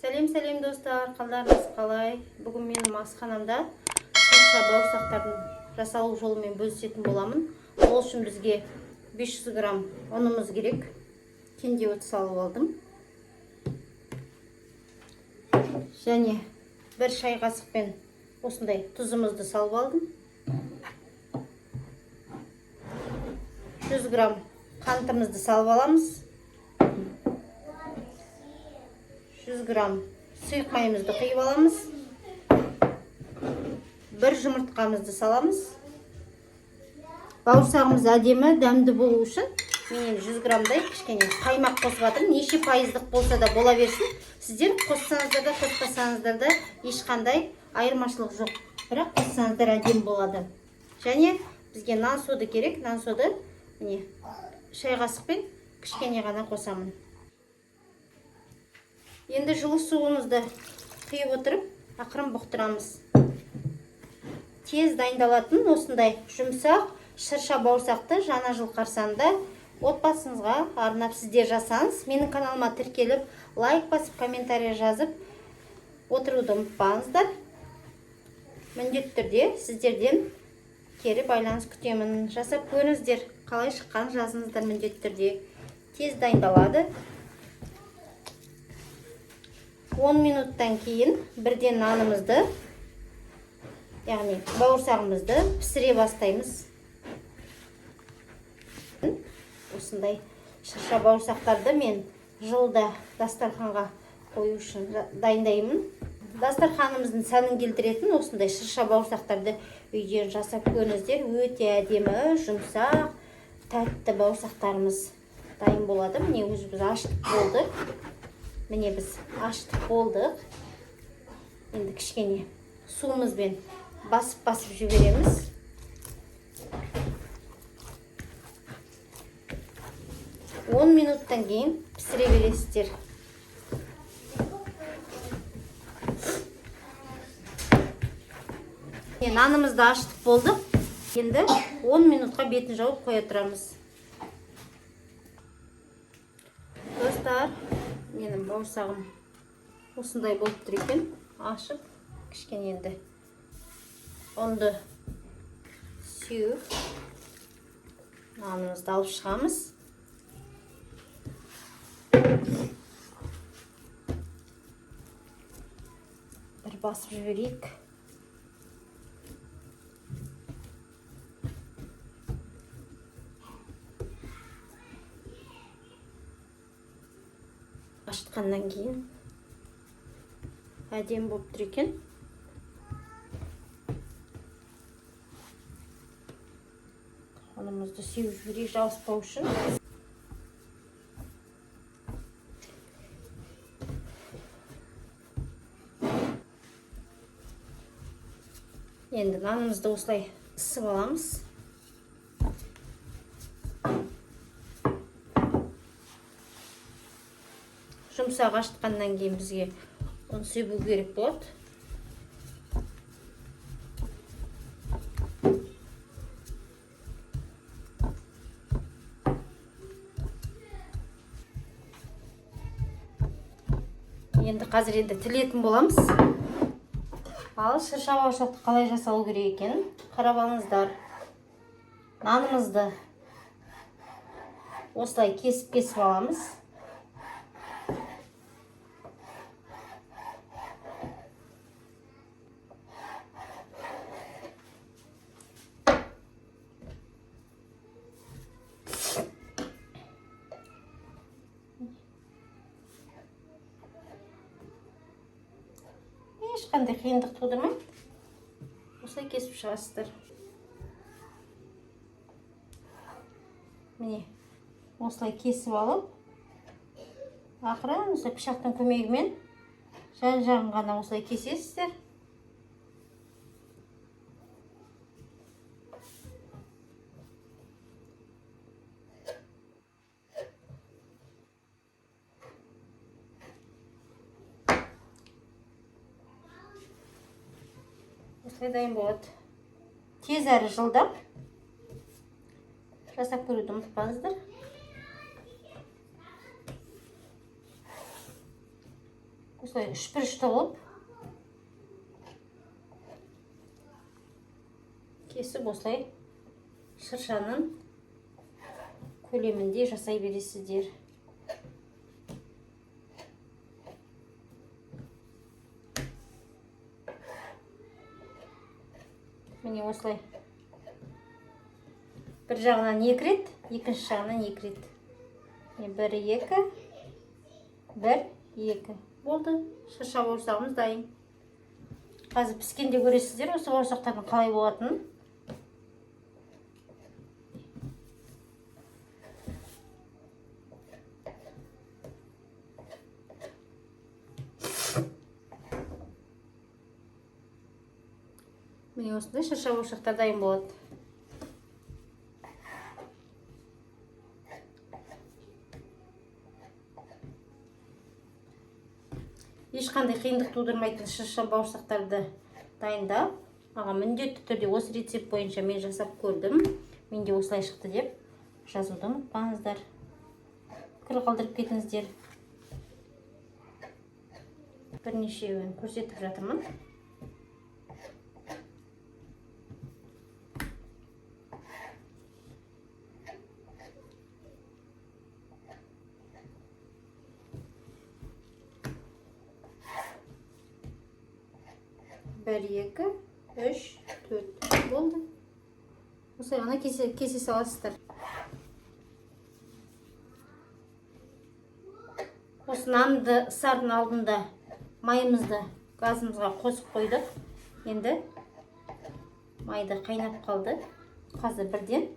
Сәлем, сәлем, достар! Қалдарыңыз қалай? Бүгін менің асханамда шырша бауырсақтардың жасалу жолымен бөлісетін боламын. Ол үшін бізге 500 грамм ұнымыз керек. Кенде салып алдым. Және бір шай қасықпен осындай тұзымызды салып алдым. 100 грамм қантымызды салып аламыз. 100 грамм сұйық майымызды құйып аламыз. Бір жұмыртқамызды саламыз. Бауырсағымыз әдемі, дәмді болу үшін мен енді 100 граммдай кішкене қаймақ қосып жатырмын. Неше пайыздық болса да бола берсін. Сіздер қоссаңыздар да, қоспасаңыздар да ешқандай айырмашылық жоқ. Бірақ қоссаңыздар әдемі болады. Және бізге нан соды керек. Нан соды міне шай қасықпен кішкене ғана қосамын. Енді жылы суымызды құйып отырып, ақырын бұқтырамыз. Тез дайындалатын осындай жұмсақ шырша бауырсақты жаңа жыл қарсаңында отбасыңызға арнап сіздер жасаңыз. Менің каналыма тіркеліп, лайк басып, комментарий жазып отыруды ұмытпаңыздар. Міндетті түрде сіздерден кері байланыс күтемін. Жасап көріңіздер, қалай шыққан жазыңыздар міндетті түрде. Тез дайындалады. 10 минуттан кейін бірден нанымызды, яғни бауырсағымызды пісіре бастаймыз. Осындай шырша бауырсақтарды мен жылда дастарханға қою үшін дайындаймын. Дастарханымыздың сәнін келтіретін осындай шырша бауырсақтарды үйден жасап көріңіздер. Өте әдемі, жұмсақ, тәтті бауырсақтарымыз дайын болады. Міне, өзі біз ашытып болдық. Міне, біз ашытып болдық. Енді кішкене суымызбен басып-басып жібереміз. 10 минуттан кейін пісіре бересіздер. Міне, нанымызды ашытып болдық. Енді 10 минутқа бетін жауып қоя тұрамыз. Достар, менің бауырсағым осындай болып тұр екен. Ашып, кішкене енді ұнды сеуіп, нанымызды алып шығамыз. Бір басып жіберейік. Ашытқаннан кейін әдемі болып тұр екен. Ұнымызды сеуіп жіберейік жабыспау үшін. Енді нанымызды осылай ысып аламыз. Жұмсақ ашытқаннан кейін бізге ұн себу керек болады. Енді қазір енді тілетін боламыз. Ал шырша бауырсақты қалай жасалу керек екенін қарап алыңыздар. Нанымызды осылай кесіп-кесіп аламыз. Ешқандай қиындық тудырмайды. Осылай кесіп шығасыздар. Міне, осылай кесіп алып, ақырын осылай пышақтың көмегімен жан жағын ғана осылай кесесіздер. Осылай дайын болады. Тез әрі жылдам жасап көруді ұмытпаңыздар. Осылай үшбұрышты қылып кесіп, осылай шыршаның көлемінде жасай бересіздер. Міне, осылай бір жағынан екі рет, екінші жағынан екі рет. Міне, бір, екі, бір, екі. Болды, шырша бауырсағымыз дайын. Қазір піскенде көресіздер осы бауырсақтардың қалай болатынын. Міне, осындай шырша бауырсақтар дайын болады. Ешқандай қиындық тудырмайтын шырша бауырсақтарды дайындап, маған міндетті түрде осы рецепт бойынша мен жасап көрдім, менде осылай шықты деп жазуды ұмытпаңыздар, пікір қалдырып кетіңіздер. Бірнешеуін көрсетіп жатырмын. Бір, екі, үш, төрт. Болды. Осылай ғана кесе саласыздар. Осы нанды ысардың алдында майымызды газымызға қосып қойдық. Енді майды қайнап қалды. Қазір бірден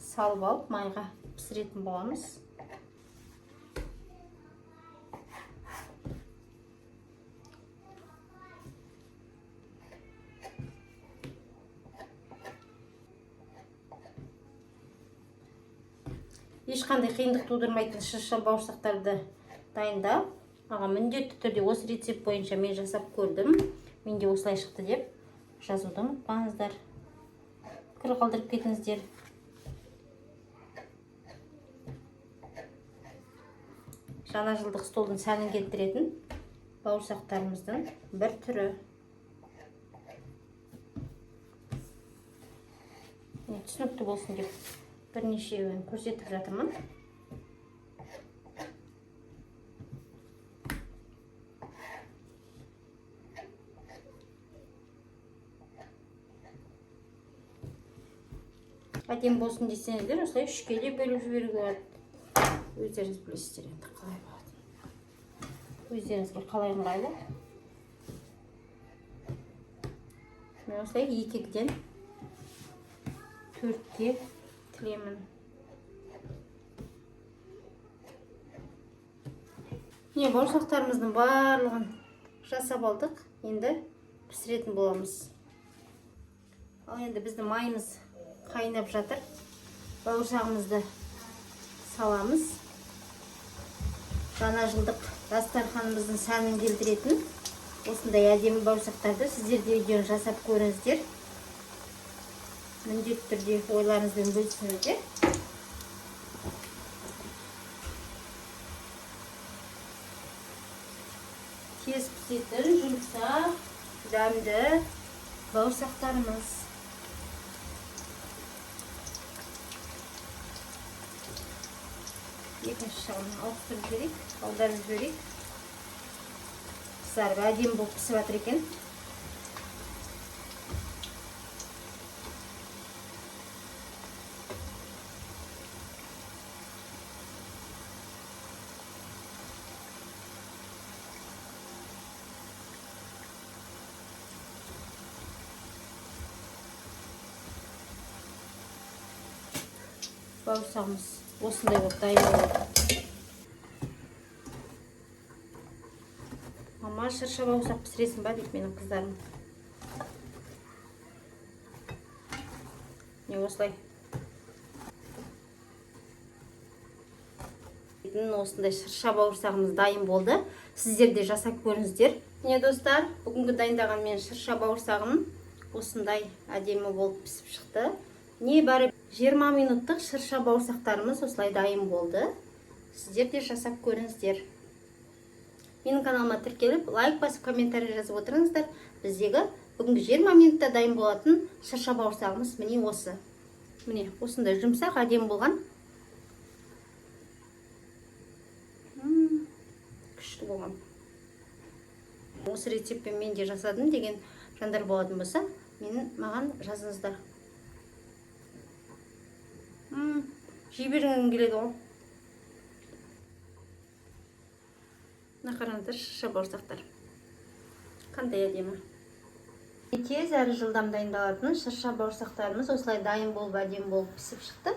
салып алып майға пісіретін боламыз. Ешқандай қиындық тудырмайтын шырша бауырсақтарды дайындап, маған міндетті түрде осы рецепт бойынша мен жасап көрдім, менде осылай шықты деп жазуды ұмытпаңыздар, пікір қалдырып кетіңіздер. Жаңа жылдық столдың сәнін келтіретін бауырсақтарымыздың бір түрі. Түсінікті болсын деп бірнешеуін көрсетіп жатырмын. Әдемі болсын десеңіздер, осылай үшке де бөліп жіберуге болады. Өздеріңіз білесіздер енді қалай болады. Өздеріңізге қалай ыңғайлы. Мен осылай 2-ден 4-ке тілемін. Міне, бауырсақтарымыздың барлығын жасап алдық. Енді пісіретін боламыз. Ал енді біздің майымыз қайнап жатыр. Бауырсағымызды саламыз. Жаңа жылдық дастарханымыздың сәнін келтіретін осындай әдемі бауырсақтарды сіздер де үйден жасап көріңіздер. Міндетті түрде ойларыңызбен бөлісіңіздер. Тез пісетін, жұмсақ, дәмді бауырсақтарымыз. Екінші жағын ауыстырып жіберейік, аударып жіберейік. Қызарып әдемі болып пісіп жатыр екен. Бауырсағымыз осындай болып дайын болады. Мама, шырша бауырсақ пісіресің ба дейді менің қыздарым. Міне, осылай. Осындай шырша бауырсағымыз дайын болды. Сіздер де жасап көріңіздер. Міне, достар, бүгінгі дайындаған мен шырша бауырсағым осындай әдемі болып пісіп шықты. Небәрі 20 минуттық шырша бауырсақтарымыз осылай дайын болды. Сіздер де жасап көріңіздер. Менің каналыма тіркеліп, лайк басып, комментарий жазып отырыңыздар. Біздегі бүгінгі 20 минутта дайын болатын шырша бауырсағымыз міне осы. Міне осындай жұмсақ, әдемі болған. Күшті болған. Осы рецептпен мен де жасадым деген жандар болатын болса, маған жазыңыздар. Жей бергім келеді ғой. Мына қараңыздар, шырша бауырсақтар. Қандай әдемі. Тез әрі жылдам дайындалатын шырша бауырсақтарымыз осылай дайын болып, әдемі болып пісіп шықты.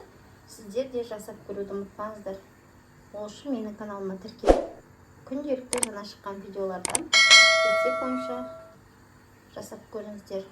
Сіздер де жасап көруді ұмытпаңыздар. Ол үшін менің каналыма тіркеліп, күнделікті жаңа шыққан видеолардан рецепт бойынша жасап көріңіздер.